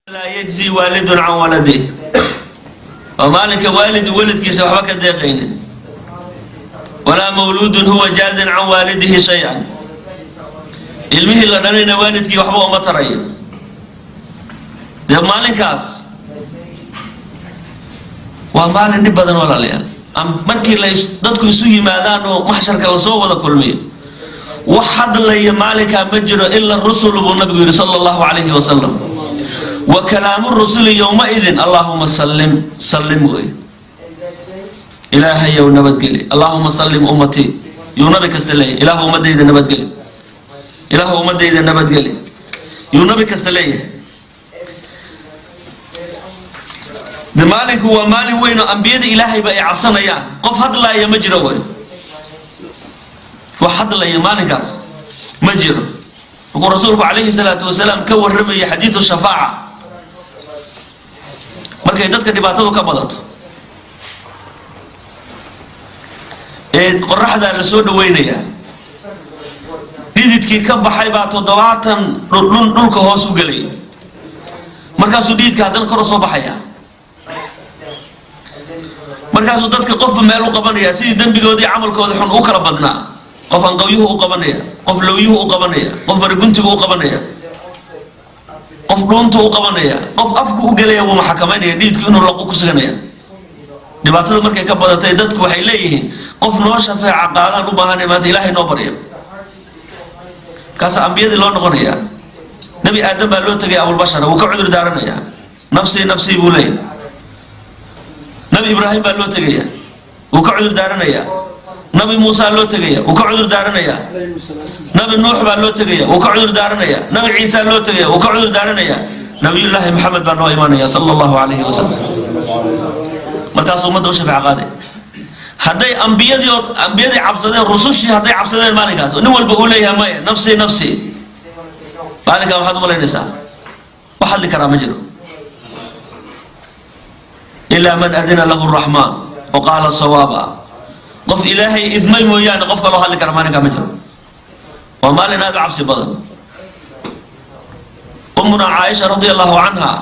Laa yajzi waalidun can waladih, oo maalinka waalid waladkiisa waxba ka deeqaynin, walaa mawluudun huwa jaazin can waalidihi shay-an, ilmihii la dhalayna waalidkii waxba uma tarayo. Dee maalinkaas waa maalin dhib badan, walaalayaal. Markii la dadku isu yimaadaan oo maxsharka lasoo wada kulmiyo, wax hadlaya maalinkaa ma jiro ila rusulu, buu nabigu yidhi sala allahu calayhi wasalam. Wa kalaamu rusuli yowmaidin "Allaahuma sallim, sallim" wey, "Ilaahayow nabadgeli." "Allaahuma sallim ummatii," yuu nabi kasta leeyahay. "Ilaahu ummadayda nabadgeli, Ilaahu ummadayda nabadgeli," yuu nabi kasta leeyahay. De maalinku waa maalin weyn oo ambiyada Ilaahayba ay cabsanayaan. Qof hadlaaya ma jiro wey, wax hadlaya maalinkaas ma jiro. Markuu rasuulku calayhi salaatu wasalaam ka warramayay xadiidu shafaaca, markay dadka dhibaatadu ka badato ee qoraxdaa la soo dhaweynayaa, dhididkii ka baxay baa 70 dhudhun dhulka hoos u gelay, markaasuu dhididka haddana kor u soo baxaya, markaasuu dadka qofba meel u qabanaya sidii dembigoodii camalkooda xun u kala badnaa. Qof anqawyuhu u qabanaya, qof lowyuhu u qabanaya, qof bariguntigu u qabanaya, qof dhuuntu u qabanaya, qof afku u gelaya, wuu maxakamaynaya dhididku inuu laqu ku suganaya. Dhibaatada markay ka badatay, dadku waxay leeyihiin, "Qof noo shafeeca qaadaan u baahanay maanta, Ilaahay noo baryo." Markaasa ambiyadii loo noqonayaa. Nebi Aadam baa loo tegay, abulbashara, wuu ka cudur daaranayaa, "Nafsii, nafsii," buu leeyahy. Nabi Ibraahim baa loo tegaya, wuu ka cudur daaranayaa. Nabi Muusa loo tegaya, wuu ka cudur daaranayaa. Nabi Nuux baa loo tegaya, wuu ka cudur daaranayaa. Nabi Ciisa loo tegaya, wuu ka cudur daaranayaa. Nabiyullaahi Maxamed baa noo imanaya sala allahu calayhi wasalam, markaasuu ummadda u shafeec qaaday. Hadday ambiyadii oo ambiyadii cabsadeen, rusushii hadday cabsadeen maalinkaas, nin walba uu leeyahay "Maya, nafsii, nafsii," maalinkaa maxaad umalaynaysaa? Wax hadli karaa ma jiro ilaa man adina lahu raxmaan wa qaala sawaaba. Qof Ilaahay idmay mooyaane, qof kaloo hadli kara maalinkaa ma jiro. Waa maalin aada u cabsi badan. Ummuna Caaisha radia allahu canha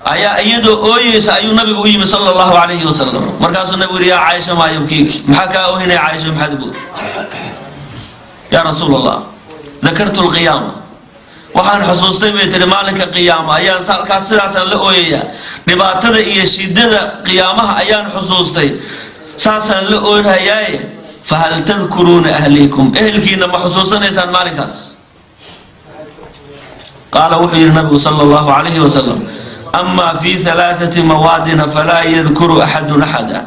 ayaa iyadoo ooyeysa ayuu nabigu u yimi sala allahu calayhi wasalam. Markaasuu nabigu yihi, "Yaa Caaisha, maa yubkiiki? Maxaa kaa oohinaya, Caaisha? Maxaad bood?" "Yaa Rasuul Allah, dakartu lqiyaama, waxaan xusuustay," bay tihi, "maalinka qiyaama ayaan halkaas sidaasaan la ooyayaa. Dhibaatada iyo shidada qiyaamaha ayaan xusuustay, saasaan la oonhayaaye. Fahal tadkuruuna ahliikum? Ehelkiina ma xusuusanaysaan maalinkaas?" Qaala, wuxuu yidhi nabigu sala allahu calayhi wasalam, "Amaa fi halaathati mawaadina falaa yadkuru axadun axada."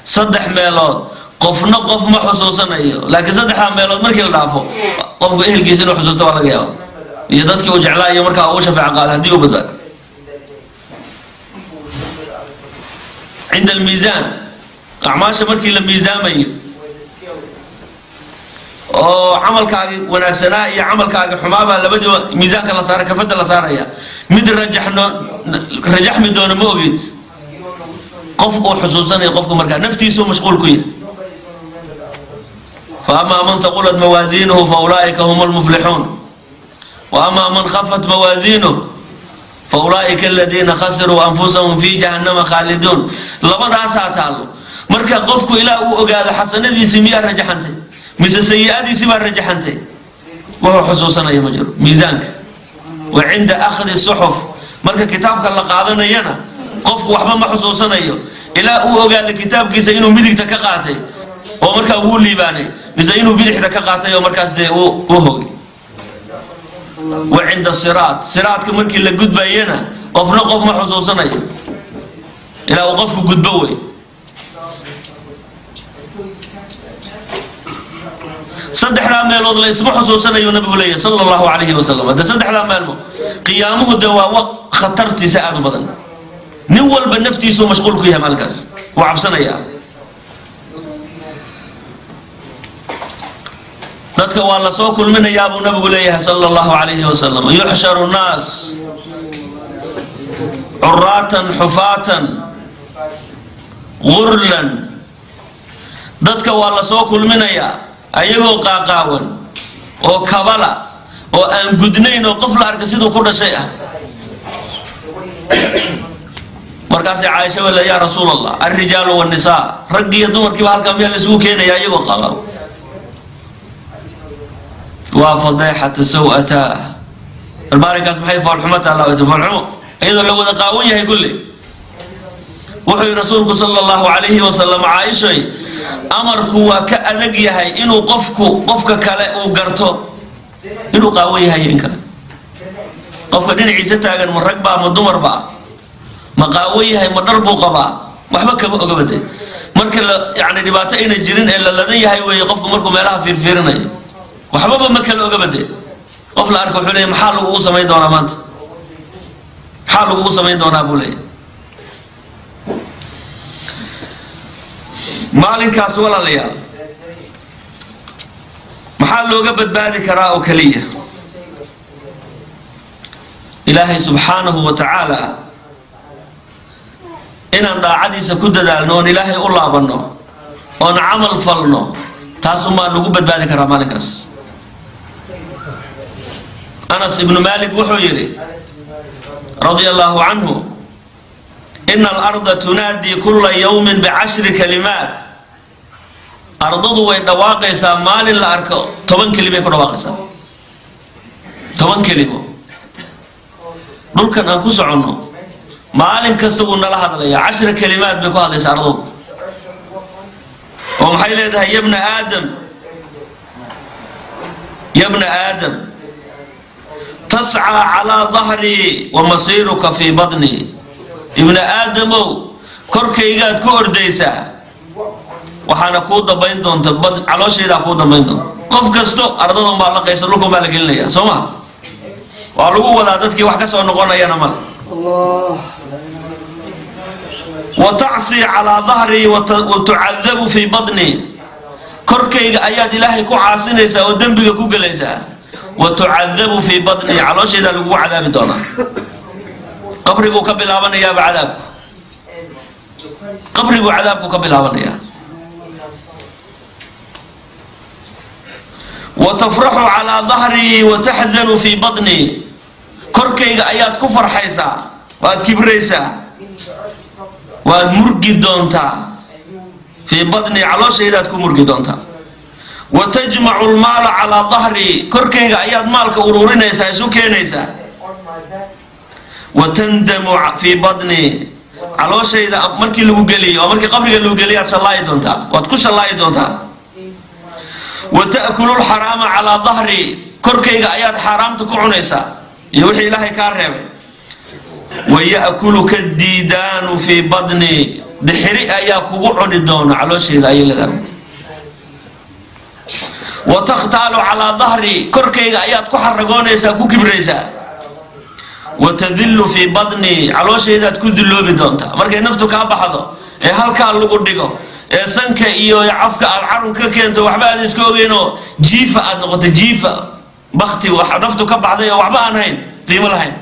Saddex meelood qofna qof ma xusuusanayo, laakiin saddexdaa meelood markii la dhaafo, qofku ehelkiisa inuu xusuusto waa laga yaaba, iyo dadkii uu jeclaa, iyo markaa uu shafeeco qaada haddii uu badbaado. Cinda almiisaan, acmaasha markii la miisaamayo oo camalkaagi wanaagsanaa iyo camalkaagi xumaabaa labadiiba miisaanka la saara, kafada la saaraya, mid rajaxno rajaxmi doono ma ogid. Qof uu xusuusanayo qofku markaa naftiisuu mashquul ku yahay. Fa amaa man haqulat mawaasiinuhu fa ulaa'ika hum lmuflixuun, wa amaa man khafat mawaasiinuh fa ulaa'ika aladiina khasiruu anfusahum fi jahannama khaaliduun. Labadaasaa taallo. Marka qofku ilaa uu ogaado xasanadiisii miyaa rajaxantay mise sayi-adiisii baa rajaxantay, wuxuu xusuusanaya ma jiro miisaanka. Wa cinda akhdi suxuf, marka kitaabka la qaadanayana, qofku waxba ma xusuusanayo ilaa uu ogaado kitaabkiisa inuu midigta ka qaatay oo markaa wuu liibaanay, mise inuu bidixda ka qaatay oo markaas dee uu hogay. Wa cinda siraat, siraadka markii la gudbayana, qofna qof ma xusuusanayo ilaa uu qofku gudbo wey. Saddexdaa meelood la isma xusuusanayu nabigu leeyahy sala allahu calayhi wasalam. Hadde saddexdaa meelmo qiyaamuhu dee waa waq khatartiisa aada u badan. Nin walba naftiisuu mashquul ku yahay maalinkaas, wuu cabsanayaa. Dadka waa lasoo kulminayaa, buu nabigu leeyahay sala allahu calayhi wasalam. Yuxsharu nnaas curaatan xufaatan gurlan. Dadka waa lasoo kulminayaa ayagoo qaaqaawan oo kabala oo aan gudnayn oo qof la arka siduu ku dhashay ah. Markaasay Caaisha wala, "Yaa Rasuul Allah, alrijaalu wannisaa?" Raggi iyo dumarkiiba halkaa miyaa la isugu keenaya iyagoo qaqab? Waa fadeexata saw-ataa. Maalinkaas maxay foolxumo taallaa, foolxumo, iyadoo la wada qaawan yahay kulli. Wuxuu yihi rasuulku sala allahu calayhi wasalam, "Caaishoy, amarku waa ka adag yahay inuu qofku qofka kale uu garto inuu qaawan yahay in kale. Qofka dhinaciisa taagan ma rag baa, ma dumar baa, ma qaawan yahay, ma dhar buu qabaa, waxba kama ogabade. Marka la yani dhibaato ayna jirin ee la ladan yahay weeye. Qofku markuu meelaha fiirfiirinayo waxbaba ma kala ogabade. Qof la arka wuxuu leeyahy, 'Maxaa lagugu samayn doonaa maanta? Maxaa lagugu samayn doonaa?' buu leeyahy. Maalinkaas, walaalayaal, maxaa looga badbaadi karaa oo keliya? Ilaahay subxaanahu wa tacaala inaan daacadiisa ku dadaalno, oon Ilaahay u laabanno, oon camal falno, taas unbaa lagu badbaadi karaa maalinkaas. Anas ibnu Malik wuxuu yidhi radia allahu canhu, "Ina alarda tunaadii kula yawmin bicashri kalimaat." Ardadu way dhawaaqaysaa maalin la arko, 10 kelimay ku dhawaaqaysaa, 10 kelimo. Dhulkan aan ku soconno maalin kasta wuu nala hadlayaa. Cashra kalimaad bay ku hadlaysaa ardadu, oo maxay leedahay? "Yabna aadam, yabna aadam, tascaa calaa dahrii wa masiiruka fii badnii." Ibna aadamow, korkaygaad ku ordaysaa, waxaana kuu dambayn doonta bad calooshaydaa kuu dambayn doonta. Qof kasto ardadan baa laqaysa, dhulkan baa la gelinaya, soo ma? Waa lagu wadaa dadkii, wax ka soo noqonayana male. "Wa tacsii calaa dahrii wa tucadabu fii badnii." Korkayga ayaad Ilaahay ku caasinaysaa oo dembiga ku gelaysaa. "Wa tucadabu fii badnii." Calooshaydaa lagugu cadaabi doonaa. Qabriguu ka bilaabanayaaba cadaabku, qabriguu cadaabku ka bilaabanayaa. "Wa tafraxu calaa dahrii wa taxzanu fii badnii." Korkayga ayaad ku farxaysaa, waad kibraysaa, waad murgi doontaa. "Fii badnii," calooshaydaad ku murgi doontaa. "Wa tajmacu lmaala calaa dahrii." Korkayga ayaad maalka ururinaysaa, isu keenaysaa. "Wa tandamu fii badnii." Calooshayda markii lagu geliyo oo markii qabriga lagu geliyo aad shallaayi doontaa, waad ku shallaayi doontaa. "Wa ta'kulu lxaraama calaa dahrii." Korkayga ayaad xaaraamta ku cunaysaa iyo wixii Ilaahay kaa reebay. "Wa ya'kuluka diidaanu fii badnii." Dixiri ayaa kugu cuni doona calooshayda, ayay leedahay. "Wa takhtaalu calaa dahrii." Korkayga ayaad ku xaragoonaysaa, ku kibraysaa. "Wa tadillu fii badnii." Calooshaydaad ku dilloobi doontaa markay naftu kaa baxdo ee halkaa lagu dhigo ee sanka iyo cafka aad carun ka keento, waxba aad iska ogeynoo jiifa aad noqoto, jiifa bakti, wax naftu ka baxday oo waxba aan hayn, qiimo lahayn.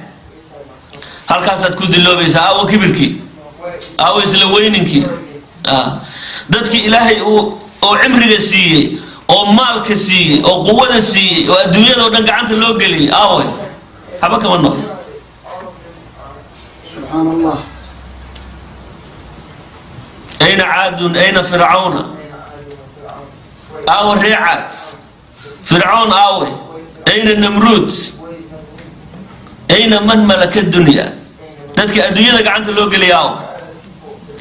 Halkaasaad ku dilloobaysaa. Aawo kibirkii? Aawo isla weyninkii? Dadkii Ilaahay uu oo cimriga siiyey oo maalka siiyey oo quwada siiyey oo adduunyada o dhan gacanta loo geliyey, aawe? Waxba kama noqdo. Subxaan Allah. Ayna caadun? Ayna fircawna? Aawe ree Caad? Fircoon aawe? Ayna Namruud? Ayna man malaka dunya? Dadka adduunyada gacanta loo geliya aawe?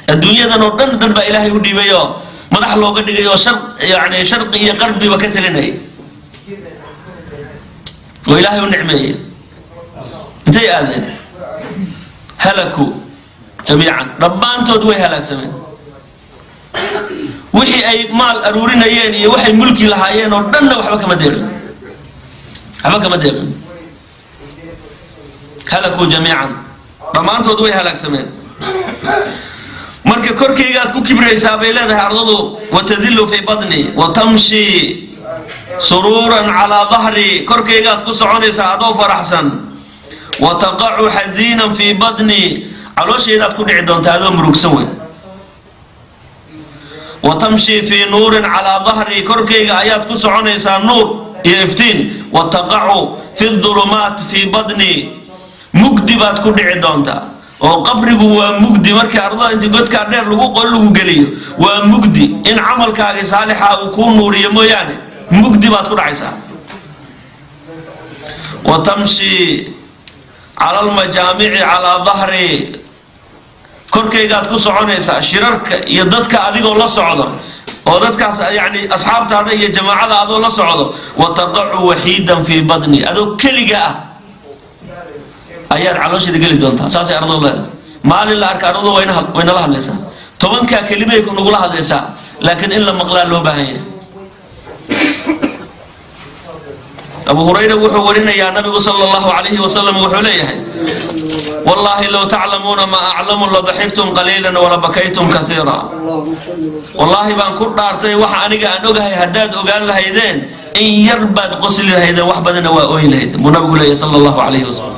Adduunyadan oo dhan dad baa Ilaahay u dhiibay oo madax looga dhigay oo shar yani sharqi iyo qarbiba ka talinayay oo Ilaahay u nicmeeyey, intay aadeen? Halakuu jamiican, dhammaantood way halaagsameen. Wixii ay maal aruurinayeen iyo waxay mulki lahaayeen oo dhanna waxba kama deeqin, waxba kama deeqin. Halakuu jamiican, dhammaantood way halaagsameen. Marka korkaygaad ku kibraysaa, bay leedahay ardadu. "Watadilu fii batni wa tamshi suruuran calaa dahri." Korkaygaad ku soconaysaa adoo faraxsan. "Wa taqacu xasiinan fii batni." Calooshaydaad ku dhici doontaa adoo murugsan wey. "Wa tamshi fii nuurin calaa dahri." Korkayga ayaad ku soconaysaa nuur iyo iftiin. "Wa taqacu fi dulumaat fii batni." Mugdi baad ku dhici doontaa. Oo qabrigu waa mugdi. Markii ardada inti godkaa dheer lagu qol lagu geliyo, waa mugdi. In camalkaagi saalixa uu kuu nuuriyo mooyaane, mugdi baad ku dhacaysaa. Wa tamshi cala almajaamici calaa dahri, korkaygaad ku soconaysaa shirarka iyo dadka adigoo la socdo, oo dadkaas, yani asxaabtaada iyo jamaacada adoo la socdo. Wa taqacu waxiidan fii badni, adoo keliga ah ayaad caloosheeda geli doontaa. Saasay ardadu leedahay. Maalin la arka ardadu waynala hadlaysaa, 10-kaa kelimay nagula hadlaysaa, laakiin in la maqlaa loo baahan yahay. Abu Hurayra wuxuu warinayaa, nabigu sala Allahu calayhi wasalam wuxuu leeyahay: "Wallaahi low taclamuuna ma aclamu ladaxiktum qaliilan wala bakaytum kasiira." Wallaahi baan ku dhaartay, waxa aniga aan ogahay haddaad ogaan lahaydeen, in yar baad qosli lahaydeen, wax badanna waa ooyi lahaydeen, buu nabigu leeyahay sala Allahu calayhi wasalam.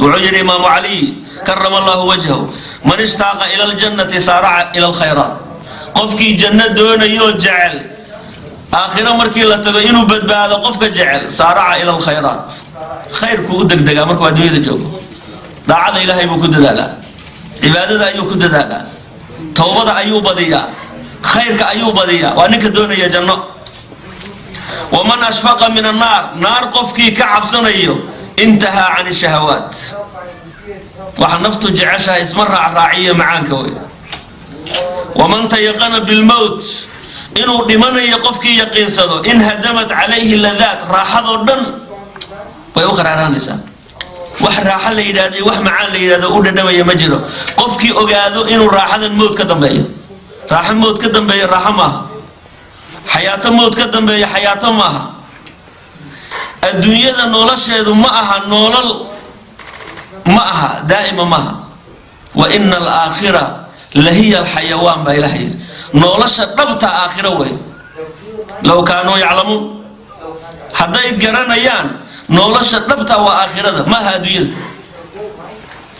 Wuxuu yidhi Imaamu Caliy karama Allahu wajhahu: "Man ishtaaqa ila aljannati saaraca ila alkhayraat." Qofkii janno doonayoo jecel, aakhiro markii la tago inuu badbaado qofka jecel, saaraca ila alkhayraat, khayrkuu u degdegaa. Markuu adduunyada joogo, daacada Ilaahay buu ku dadaalaa, cibaadada ayuu ku dadaalaa, towbada ayuu badiyaa, khayrka ayuu badiyaa. Waa ninka doonaya janno. Waman ashfaqa min annaar, naar qofkii ka cabsanayo, intahaa can shahawaat, waxa naftu jeceshahay isma raacraaciyo macaanka wey. Waman tayaqana bilmowt, inuu dhimanayo qofkii yaqiinsado, inhadamat calayhi ladaat, raaxadoo dhan way u qaraaraanaysaa. Wax raaxo la yidhahdo iyo wax macaan la yidhahdo u dhadhamaya ma jiro. Qofkii ogaado inuu raaxadan mowd ka dambeeyo, raaxo mowd ka dambeeyo raaxo maaha, xayaato mowd ka dambeeyo xayaato maaha, adduunyada nolosheedu ma aha noolal, ma aha daa'ima, maaha. Wa ina alaakhira lahiya alxayawaan baa Ilaha yidhi. Nolosha dhabta aakhiro wey. Low kaanuu yaclamuun, hadday garanayaan, nolosha dhabta waa aakhirada, maaha adduunyada.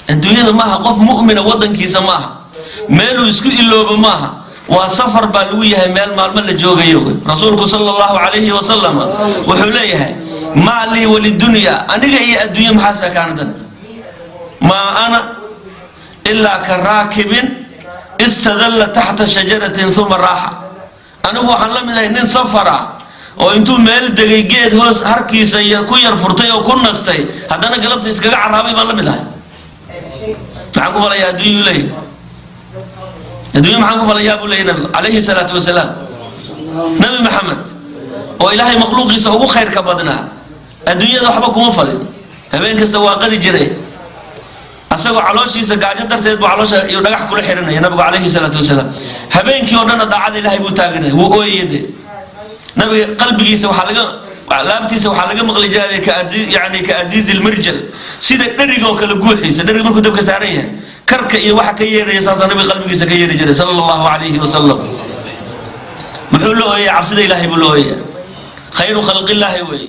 Adduunyada maaha. Qof mu'mina wadankiisa maaha, meeluu isku iloobo maaha, waa safar baa lagu yahay, meel maalmo la joogayo wey. Rasuulku sala Allahu calayhi wasalam wuxuu leeyahay: "Maa lii walidunya", aniga iyo adduunye maxaa seekaanadan? "Maa ana ilaa ka raakibin istadalla taxta shajaratin uma raaxa." Anigu waxaan la mid ahay nin safara oo intuu meel degay, geed hoos harkiisa yar ku yar furtay oo ku nastay, haddana galabta iskaga carraabay baan la mid ahay. Maxaan ku falayaa adduunyuu leeyahy? Adduunye maxaan ku falayaa, buu leeyay nabigu calayhi salaatu wasalaam. Nabi Maxamed oo Ilaahay makhluuqiisa ugu khayrka badnaa adduunyada waxba kuma falin. Habeen kasta waa qadi jiray, asagoo calooshiisa gaajo darteed buu caloosha iyo dhagax kula xihanaya nabigu calayhi salaatu wasalaam. Habeenkii oo dhanna daacada Ilaahay buu taaganaya, wuu ooyaya. Dee nabiga qalbigiisa waxaa laga, laabtiisa waxaa laga maqli jiray yani ka aziizi lmirjal, sida dheriga oo kale guuxiisa. Dheriga markuu dabka saaran yahay, karka iyo waxa ka yeeraya, saasaa nabiga qalbigiisa ka yeeri jiray sala Allahu calayhi wasalam. Muxuu la ooyaya? Cabsida Ilaahay buu la ooyaya. Khayru khalqillaahi wey.